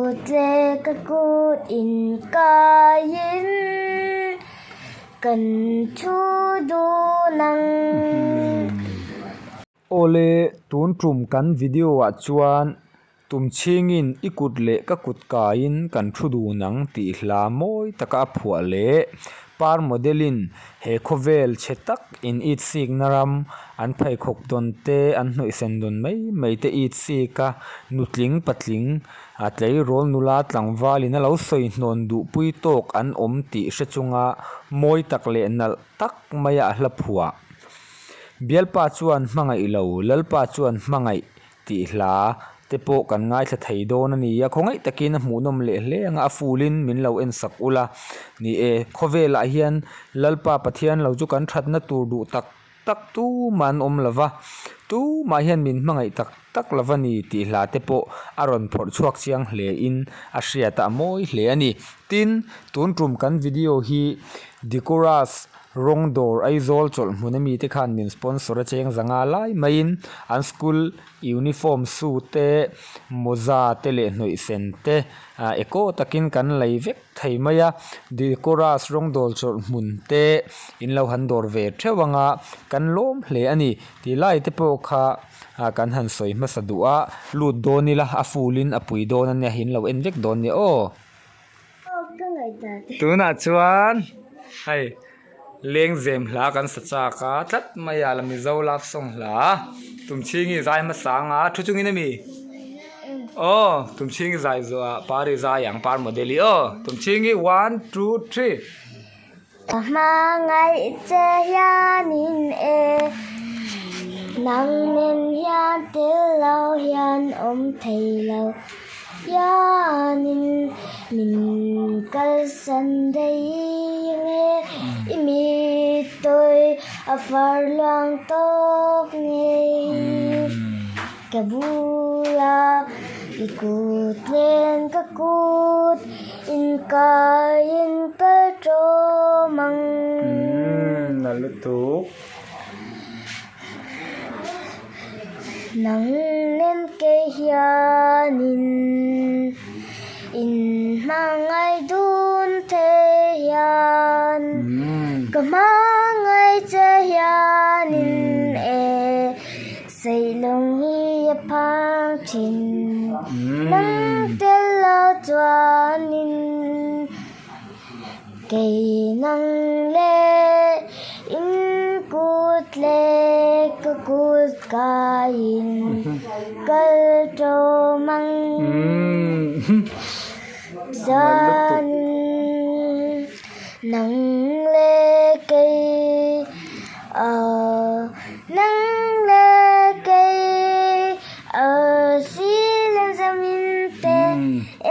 kut leh ka kut inkaiin kan thu dun ang. Awle, tun tum kan video ah chuan Tumchhingin i kut leh ka kut kaiin kan thu dun ang tih hla mawi taka a phuah leh par model in he khawvel chhe tak in it sikna ram an pheikhawk dawn te an hnawihsen dawn mai mai te it sik a nutling patling a tleirawl nula tlangval in a lo sawi hnawn duhpui tawk an awm tih hre chunga mawi tak leh nalh tak maia a hla phuah. Bialpa chuan hmangaih lo, Lalpa chuan hmangaih tih hla te pawh kan ngaithla thei dawn a ni a, khawngaih takin a hmuhnawm leh hle ang a, a full in min lo en sak ula ni e, khawvelah hian Lalpa Pathian lo chu kan thatna tur duh tak tak tumah an awm lova, tumah hian min hmangaih tak tak lova ni tih hla te pawh a rawn phawrh chhuak chiang hle in a hriat a, a mawi hle a ni. Tin, tun tum kan video hi Decorous Rawng dawr Aizawl chawlh hmun ami te khan min sponsor a cheng zanga lai maiin an school uniform suit te mawza te leh hnawih sen te ah ekaw takin kan lei vek thei mai a Decorous rawng dawr chawlh hmun te in lo han dawr ve theuh anga kan lawm hle a ni tih lai te pawh kha ah kan han sawi hmasa duh a lut dawn ila a full in a pui dawn ania in lo en vek dawn nia aw. Tunah chuan hei lengzem hla kan sa chak a tlat mai a la Mizo love song hla Tumchhingi zai hmasa anga thu chungin ami aw Tumchhingi zai zawhah Pari zai ang par model hi aw Tumchhingi one two three. Ka hmangaih che hianin e, nang nen hian tel lo hian awm thei lo hianin min kalsan daih nge i mittui a far luang tawk ngei. Ka bula i kut nen ka kut inkaiin kal tawm ang. Umm na lutuk. Nang nen kei hianin inhmangaih dun thei hian ka hmangaih che hianin e. Seilung hi a phang thin, nang tel lo chuanin kei nang leh in kut leh ka kut kaiin kal tawm ang chuanin nang leh kei Aw nang leh kei aw silem zamin te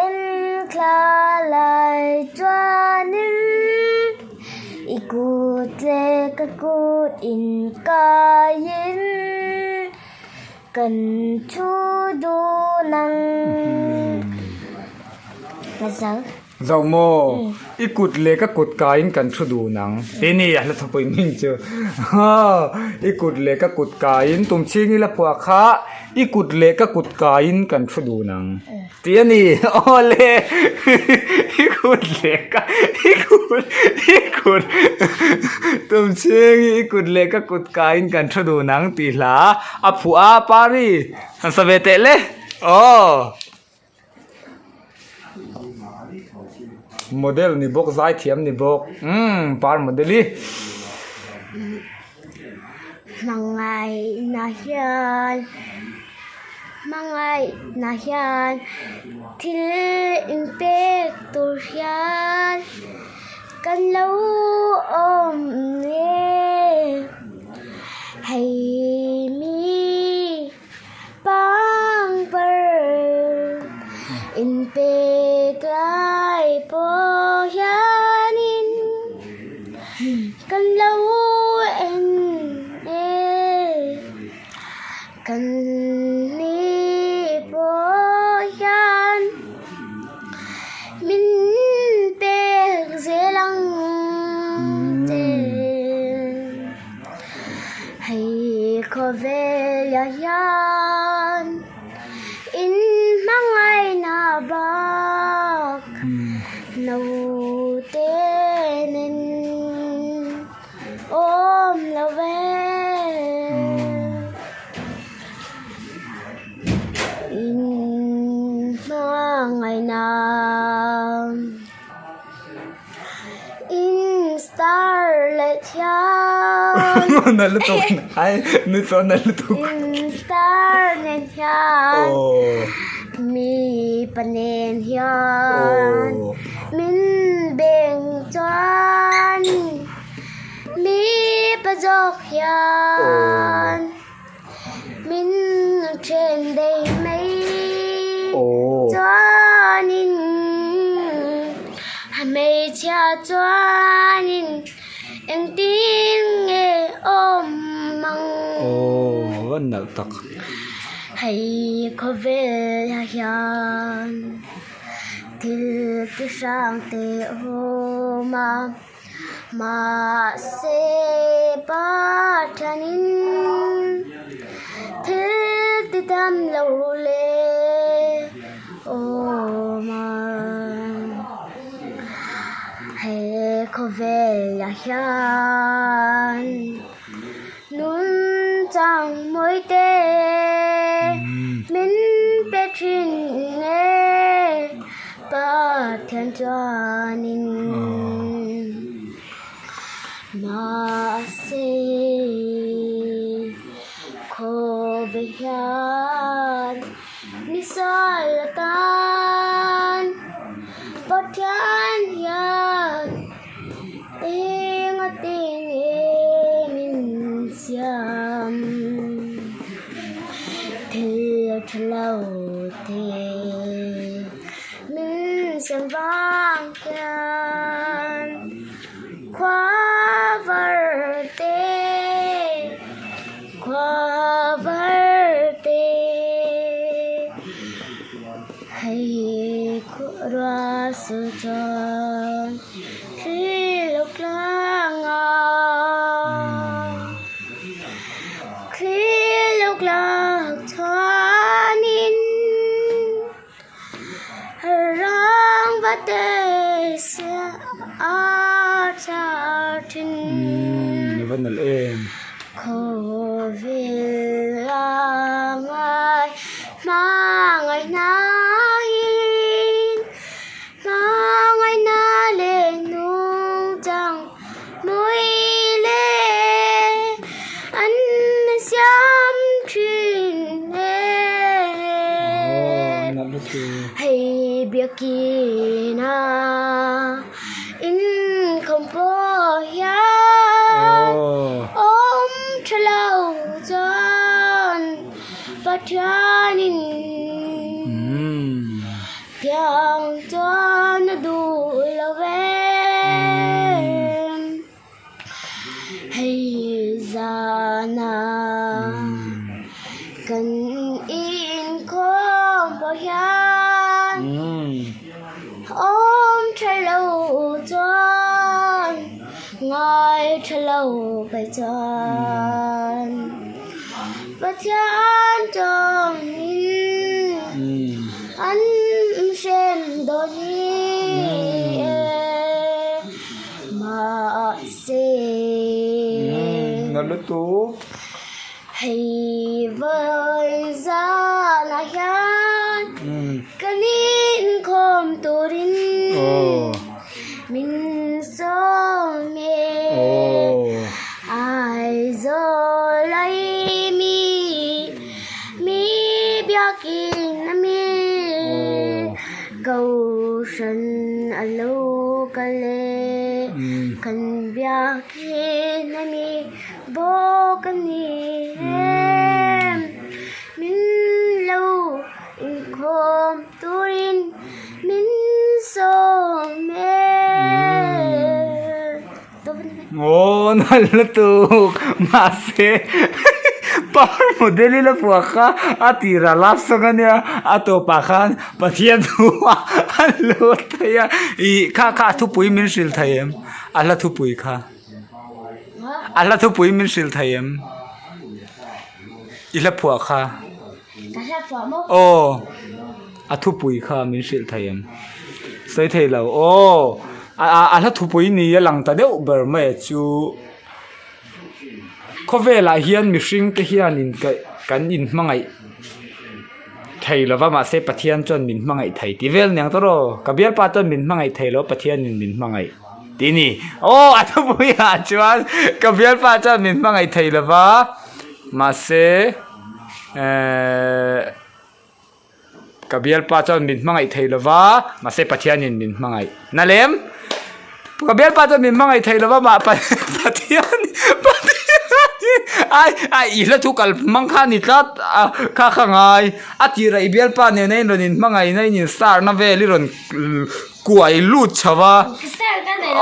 en thla lai chuanin i kut leh ka kut inkaiin kan thu dun ang. Zoh maw? I kut leh ka kut kaiin kan thu dun ang. Ti ni a hla thawpui hming chu. I kut leh ka kut kaiin tumchhing ila phuah kha i kut leh ka kut kaiin kan thu dun ang. Ti a ni. Awle i kut leh ka i kut i kut tumchhing i kut leh ka kut kaiin kan thu dun ang tih hla a phuah a Pari han sa ve teh le. Aw. Model ni bawk zaithiam ni bawk umm par model hi. Hmangaihna hian hmangaihna hian thil inpek tur hian kan lo awm e hei mi. Pangpar inpek lai pawh hianin kan lo en e, kan ni pawh hian min pek zel ang che. Hei khawvelah hian in hmangaihna bak. Hmangaihna in star leh thiam In star nen hian mipa nen hian min beng chuan mipa zawk hian. Min then daih mai chuanin hmeichhia chuanin engtin nge awm ang. Hei khawvelah hian thil ti hrang te awm a. Mahse Pathianin thil ti dam lo le awm a, he khawvelah hian nun chang mawi te min pe thin e. Pathian chuanin mahse khawve hian misual atan Pathian hian engati nge min siam thil tha lo te. Min siam vang hian khua var te, khua var te. Hei ruah su chuan thli lo tlang a, thli lo tlang chuanin. Rang va te sia a tha thin. Umm va nalh em. Khawvel a ngai hmangaihna in hmangaihna leh nungchang mawi leh an siam thin e. Hei biakina inkhawm pawh hian awm tha lo chuan Pathianin Tiang chuan a duh lo em? Hei zana kan inkhawm pawh hian awm tha lo chuan ngai tha lo phei chuan Pathian chuanin an hrem dawn hi e mahse hei vawi zanah hian kan inkhawm turin min sawm e Aizawl ai mi mi biakin a mi Kohhran a lo kal e kan biakin a mi bawk a ni em min lo inkhawm turin min sawm e. Aw nalh lutuk mahse par model ila phuah kha a tirah love song a nia a tawpah khan Pathian thu a lut thei a ih kha kha a thupui min hrilh thei em a hla thupui kha a hla thupui min hrilh thei em i hla phuah kha aw a thupui kha min hrilh thei em sawi thei lo aw a hla thupui ni a lang ta deuh ber mai a chu khawvelah hian mihring te hian in kaih kan inhmangaih. thei lo va mahse Pathian chuan min hmangaih thei tih vel niang tawh rawh. Ka bialpa chuan min hmangaih thei lo Pathianin min hmangaih tih ni. Aw a thupuiah chuan ka bialpa chuan min hmangaih thei lo va mahse ehh. Ka bialpa chuan min hmangaih thei lo va, mahse Pathianin min hmangaih. Na lem? Ka bialpa chuan min hmangaih thei lo va, mah Pathian Pathianin ai ai i hla thu kal hmang kha a ni tlat a, kha kha ngai. A tirah i bialpa nena in rawn inhmangaihna in instar na vel i rawn kuai lut chho va.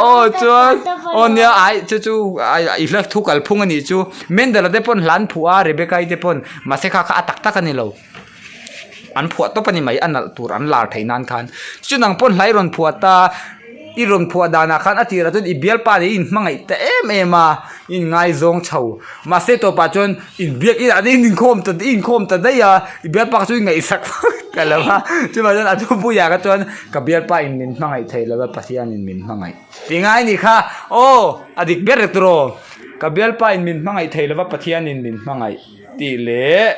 Aw chuan aw nia ai chu chu i hla thu kal phung a nih chu. Mendel-a te pawn hla an phuah a, Rebecca-i te pawn, mahse kha kha a tak tak a ni lo. An phuah tawp a ni mai, a nalh tur an lar theih nan khan. Chu nang pawn hla i rawn phuah ta, i rawn phuah danah khan a tirah chuan i bialpa nih i inhmangaih ta em em a, i inngaizawng chho. Mahse tawpah chuan inbiak inah te i inkhawm ta i inkhawm ta daih a, i bialpa kha chu i ngaihsak ta lo va. Chuvang chuan a thupuiah kha chuan ka bialpa in min hmangaih thei lo va, Pathianin min hmangaih tih ngai a nih kha. Aw, a dik ber rek tawh. Ka bialpa in min hmangaih thei lo va, Pathianin min hmangaih tih leh.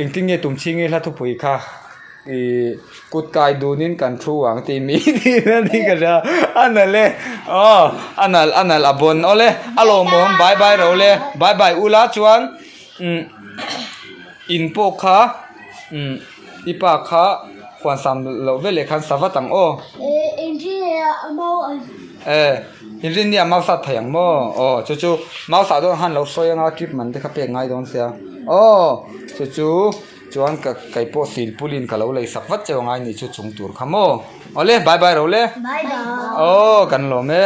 Engtin nge tum chhingi hla thupui kha ih kut kai dunin kan thu ang tih mi tih na ni ka hria a nalh e aw a nalh a nalh a bawn awle a lawmawm bye bye ro le bye bye ula chuan umm in pawh kha umm i pa kha huan sam loh veleh khan sa vat ang aw. E inrinni a mau sat thei ang maw? Aw chu chu mau sah dawn khan lo sawi anga trip man te kha pek ngai dawn sia. Aw chu chu chuan ka kei pawh sil pulin ka lo lei sak vat cheu angai ni chu chung tur kha maw? Awle bye bye ro le. Bye bye. Aw kan lawm e.